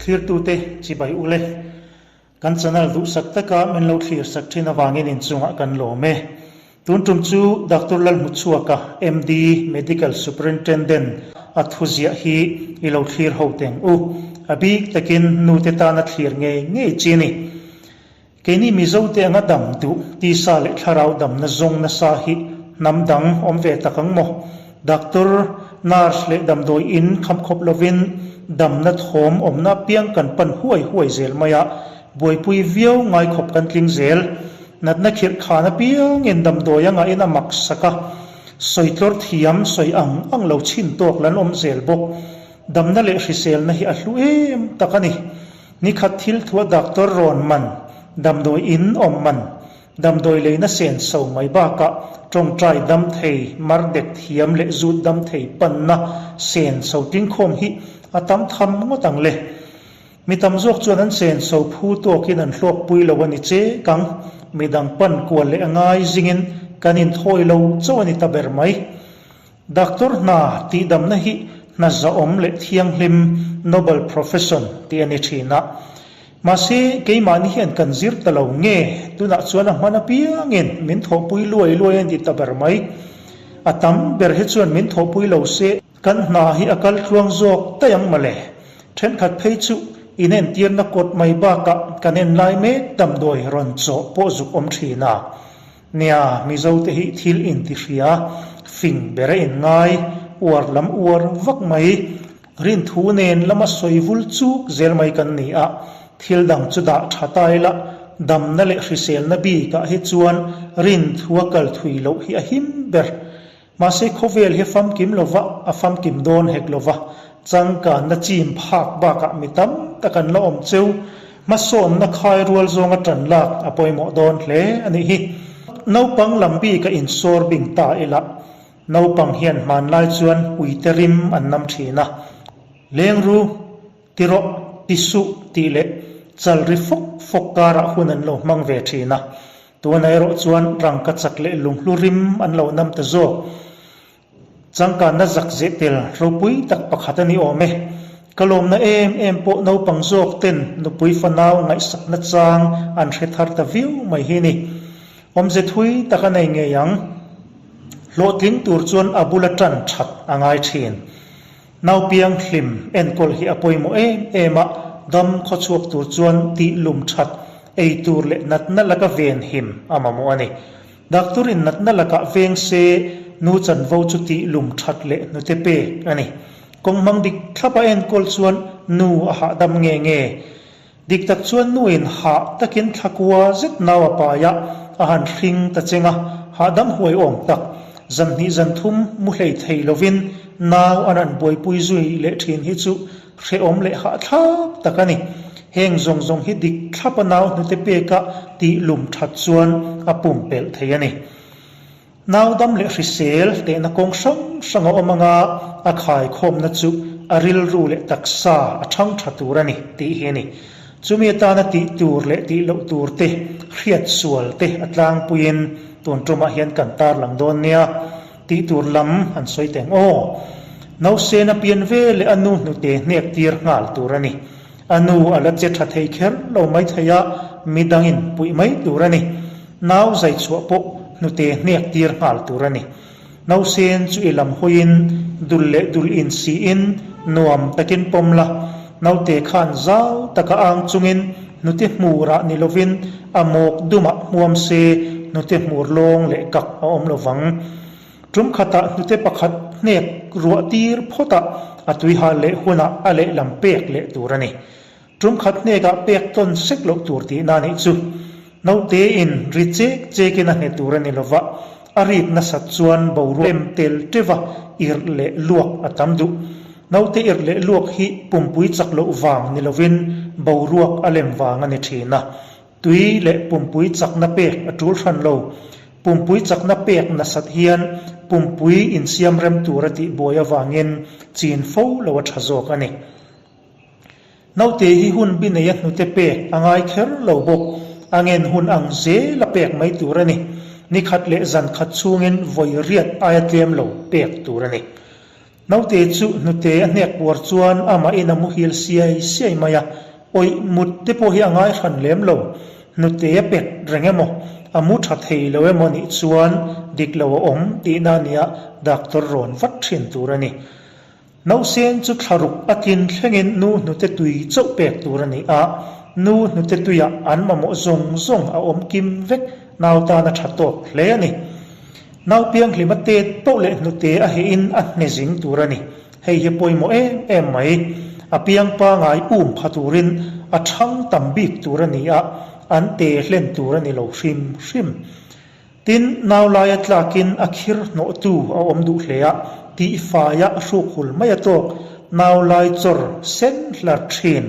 Thlirtute chibai ule. Kan channel duhsak taka min lo thlirsak thin avangin inchungah kan lawm e. Tun tum chu Doctor Lalhmuchhuaka, MD, Medical Superintendent, a thu ziah hi i lo thlir ho teng u. A bik takin nute tana thlir ngei ngei chi a ni. Keini Mizote anga dam duh, tisa leh thlarau damna zawng nasa hi hnam dang awm ve tak ang maw? Doctor, nurse leh damdawi in khamkhawp lovin damna thawm awmna apiang kan pan huai huai zel mai a, buaipui viau ngai khawp kan tling zel. Natna khirh khan apiangin damdawi a ngahin a mak sak a, sawi tlawr thiam sawi ang ang lo chhin tawk lan awm zel bawk. Damna leh hriselna hi a hlu em tak a ni. Nikhat thil thua doctor rawn man, damdawi in awm man, damdawi leina sen so mai bakah tawngtai dam thei, mar dek thiam leh zut dam thei panna sen so tingkhawm hi a tam tham ngawt ang le. Mi tam zawk chuan an sen so phu tawkin an hlawkpui lo a ni che kang, midang pan kual leh a ngai zingin kan inthawi lo chauh a ni ta ber mai. Doctor hna tihdamna hi hna zahawm leh thianghlim, noble profession, tih a ni thin a. Mahse, keimahni hian kan zir ta lo nge, tunah chuan a hman apiangin min thawhpui luai luai a ni ta ber mai. A tam ber hi chuan min thawhpui lo se, kan hna hi a kal tluang zawk daih ang mawle. Thenkhat phei chu inentirna kawt mai bakah kan en lai mek damdawi rawn chawh pawh zuk awm thin a. Nia, Mizote hi thil intihria, fing ber a inngai, uar lam uar vak mai, rinthu nen lama sawi vul chuk zel mai kan ni a, thil dang chu dah tha ta ila, damna leh hriselna bikah hi chuan rinthu a kal thui loh hi a him ber. Mahse khawvel hi famkim lova, a famkim dawn hek lova, changkanna chim phak bakah mi tam tak an la awm cheu. Hmasawnna khai rual zawnga tan lak a pawimawh dawn hle a nih hi. Naupang lam bik a insawr bing ta ila, naupang hian hmanlai chuan uite rim an nam thin a, lengru, ti rawh, ti suh tih leh chal ri fawk fawk karah hun an lo hmang ve thin a. Tunah erawh chuan rangka chak leh lunghlu rim an lo nam ta zawk. Changkanna zak zeh tel ropui tak pakhat a ni awm e. Ka lawmna em em pawh naupang zawk ten nupui fanau ngaihsakna chang an hre thar ta viau mai hi ni. Awmze thui tak a nei ngei ang. Hlawhtling tur chuan a bula tan that a ngai thin. Naupiang hlim enkawl hi a pawimawh em em a, dam khawchhuak tur chuan tih lum that, ei tur leh natna laka ven him a mamawh a ni. Doctor in natna lakah veng se nu chanvo chu tih lum that leh hnute pek a ni. Kawng hmang dik thlap a enkawl chuan nu a hahdam nge nge. Dik tak chuan nu in hah takin thlakua zet nau a pai a, a han hring ta cheng a, hahdam huai awm tak. Zan hnih zan thum mu hlei thei lovin nau an han buaipui zui leh thin hi chu hrehawm leh hahthlak tak a ni. Heng zawng zawng hi dik thlap a nau hnute peka tih lum that chuan a pumpelh thei a ni. Nau dam leh hrisel tehna kawng hrang hrang a awm anga a khaikhawmna chu a rilru leh taksa a thang tha tur a ni tih hi a ni. Chumi atana tih tur leh tih loh tur te, hriat sual te a tlangpuiin tun tumah hian kan tarlang dawn nia. Tih tur lam an sawi teng aw. Nausena pian ve leh a nu hnute hnek tir nghal tur a ni. A nu a la che tha thei kher lo mai thei a, midangin puih mai tur a ni. Nau zai chhuah pawh hnute hnek tir nghal tur a ni. Nausen chu i lam hawiin dul leh dul insiin nuam takin pawm la, naute khan zau taka ang chungin hnute hmurah ni lovin a mawk dumah hmuam se hnute hmur lawng leh kak a awm lovang. Tum khatah hnute pakhat hnek ruah tir phawtah a tuihal leh hunah a lehlam pek leh tur a ni. Tum khat hnekah pek tawn sek loh tur tihna nih chu. Naute in ri chek chekin a hne tur a ni lova, a rik nasat chuan boruak em tel teuh a, irh leh luak a tam duh. Naute irh leh luak hi pumpui chak loh vang ni lovin boruak a lem vang a ni thin a. Tui leh pumpui chakna pek a tul hran lo. Pumpui chakna pek nasat hian pumpui insiam rem tur a tihbuai avangin chin fo lo a tha zawk a ni. Naute hi hun bi neia hnute pek a ngai kher lo bawk. A ngen hun ang zel a pek mai tur a ni. Ni khat leh zan khat chhungin vawi riat aia tlem lo pek tur a ni. Naute chu hnute a hnek puar chuan amahin a muhil siai siai mai a, awih mut te pawh hi a ngai hran lem lo. Hnute a pet reng emaw, a mu tha thei lo emaw nih chuan dik lo a awm tihna a nia doctor rawn vat thin tur a ni. Nausen chu thlaruk a tlin thlengin nu hnute tui chauh pek tur a ni a, nu hnute tuiah an mamawh zawng zawng a awm kim vek nau tan a tha tawk hle a ni. Nau pianghlima tet poh leh hnute a hehin a hne zing tur a ni. Hei hi pawimawh em em mai. A piang pangai um pha turin a thang tam bik tur a ni a, an te hlen tur a ni lo hrim hrim. Tin, nau laia tlakin a khir hnawhtu a awm duh hle a, tihfaia hruk hul mai a tawk. Nau lai chawr sen hlar thin,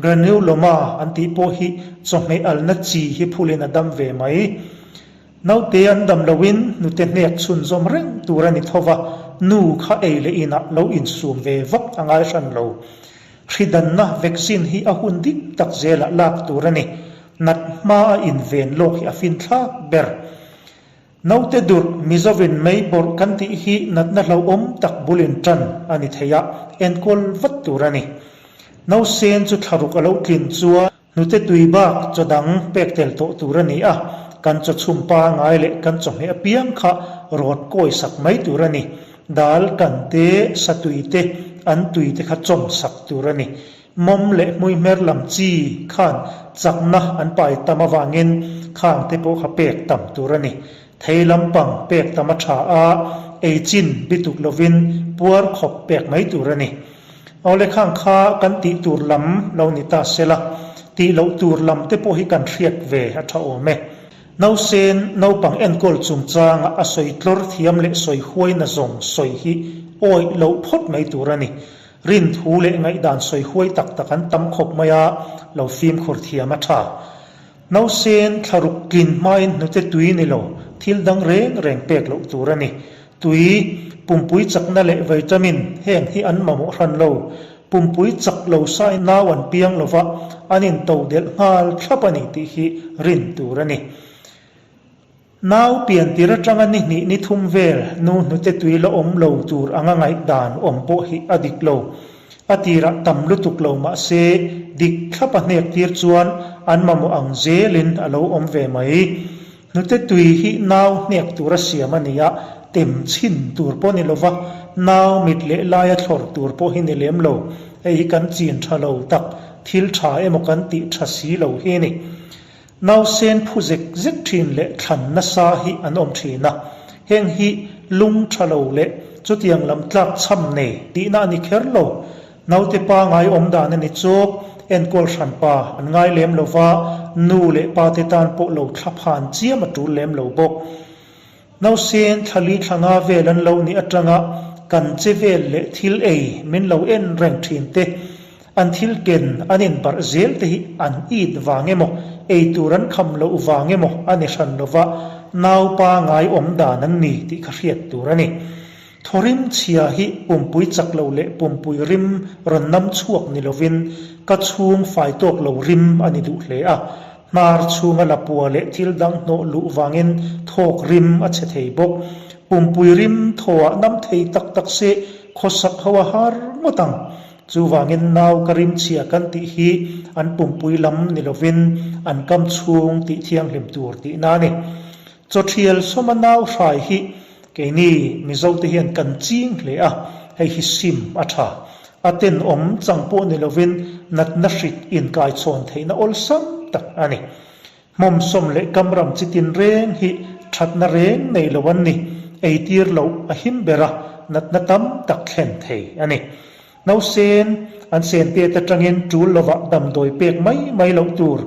granuloma an tih pawh hi chawhmeh alna chi hi phulin a dam ve mai. Naute an dam loin nute hnek chhunzawm reng tur a ni tho va, nu kha ei leh inah lo insum ve vak a ngai hran lo. Hridanna vaccine hi a hun dik tak zelah lak tur a ni. Nat hma a inven lawk hi a finthlak ber. Naute durh Mizovin mei bawrh kan tih hi natna hlauhawm tak bul intan a ni thei a, enkawl vat tur a ni. Nausen chu thlaruk a lo tlin chuan Hnute tui bak chaw dang pek tel tawh tur a ni a, kan chaw chhum pangai leh kan chawhmeh apiang kha rawt kawi sak mai tur a ni. Dal kan te, satui te, an tui te kha chawm sak tur a ni. Mawm leh hmuihmer lam chi khan chakna an pai tam avangin khang te pawh kha pek tam tur a ni. Thei lampang pek tam a tha a, ei chin bituk lovin puar khawp pek mai tur a ni. Awle khang kha kan tih tur lam lo ni ta sela, tih loh tur lam te pawh hi kan hriat ve a tha awm e. Nausen naupang enkawl chungchanga a sawi tlawr thiam leh sawi huaina zawng sawi hi awih loh phawt mai tur a ni. Rin thu leh ngaihdan sawi huai tak tak an tam khawp mai a, lo fimkhur thiam a tha. Nausen thlaruk tlin hmain hnute tui ni lo, thil dang reng reng pek loh tur a ni. Tui, pumpui chakna leh vitamin heng hi an mamawh hran lo. Pumpui chak lo sai nau an piang lo va, an into delh nghal thlap a ni tih hi rin tur a ni. Nau pian tir atanga ni hnih ni thum vel nu hnute tui la awm lo tur anga ngaihdan awm pawh hi a dik lo. A tirah tam lutuk lo mahse dik thlap a hnek tir chuan an mamawh ang zelin a lo awm ve mai. Hnute tui hi nau hnek tura siam a ni a, tem chhin tur pawh ni lova, nau mit leh laia thlawr tur pawh hi ni lem lo. Hei hi kan chin tha lo tak, thil tha emaw kan tih tha si lo hi a ni. Nausen phu zek zek thin leh thlan nasa hi an awm thin a, heng hi lung tha lo leh chutiang lam tlak chham nei tihna a ni kher lo. Naute pangai awm dan a ni chawk, enkawl hran pa an ngai lem lo va, nu leh pa te tan pawh lo thla phan chiam a tul lem lo bawk. Nausen thlali thla nga vel an lo nih atanga kan che vel leh thil ei min lo en reng thin te, an thil ken an inbarh zel te hi an it vang emaw, ei tur an kham loh vang emaw a ni hran lo va, nau pangai awm dan an ni tih kha hriat tur a ni. Thawrim chhia hi pumpui chak lo leh pumpui rim rawn nam chhuak ni lovin ka chhung fai tawk lo rim a ni duh hle a. Hnar chhunga lapua leh thil dang hnawh luh vangin thawk rim a chhe thei bawk. Pumpui rim thawah nam thei tak tak se khawsak ho a har ngawt ang. Chuvangin nau ka rim chhia kan tih hi an pumpui lam ni lovin an kam chhung tih thianghlim tur tihna a ni. Chawthial sawma nau hrai hi keini Mizote hian kan ching hle a, hei hi sim a tha. A tenawm chang pawh ni lovin natna hrik inkaichhawn theihna awlsam tak a ni. Hmawmsawm leh kamram chi tinreng hi thatna reng nei lo an ni, eitir loh a him ber a, natna tam tak thlen thei a ni. Nausen an sen tet atangin tul lovah damdawi pek mai mai loh tur.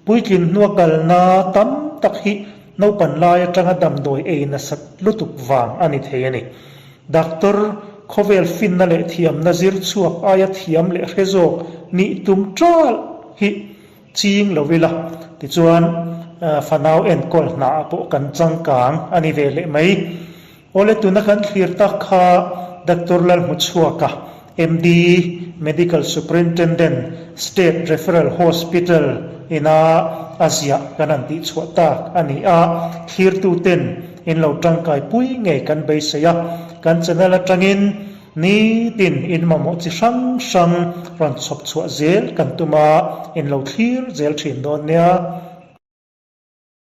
Puitlin hnua kalna tam tak hi naupan lai atanga damdawi ei nasat lutuk vang a ni thei a ni. Doctor, khawvel finna leh thiamna zir chhuak aia thiam leh hre zawk nih tum ṭalh hi ching lo ila, tichuan fanau enkawl hnaah pawh kan changkang a ni ve leh mai. Awle tuna kan thlir tak kha Doctor Lalhmuchhuaka, MD, Medical Superintendent, State Referral Hospital ina a ziah kan han tihchhuah tak a ni a, thlirtuten in lo tangkai pui ngei kan beisei a, kan channel atangin. Nitin in mamawh chi hrang hrang rawn chhawp chhuah zel kan tum a, in lo thlir zel thin dawn nia.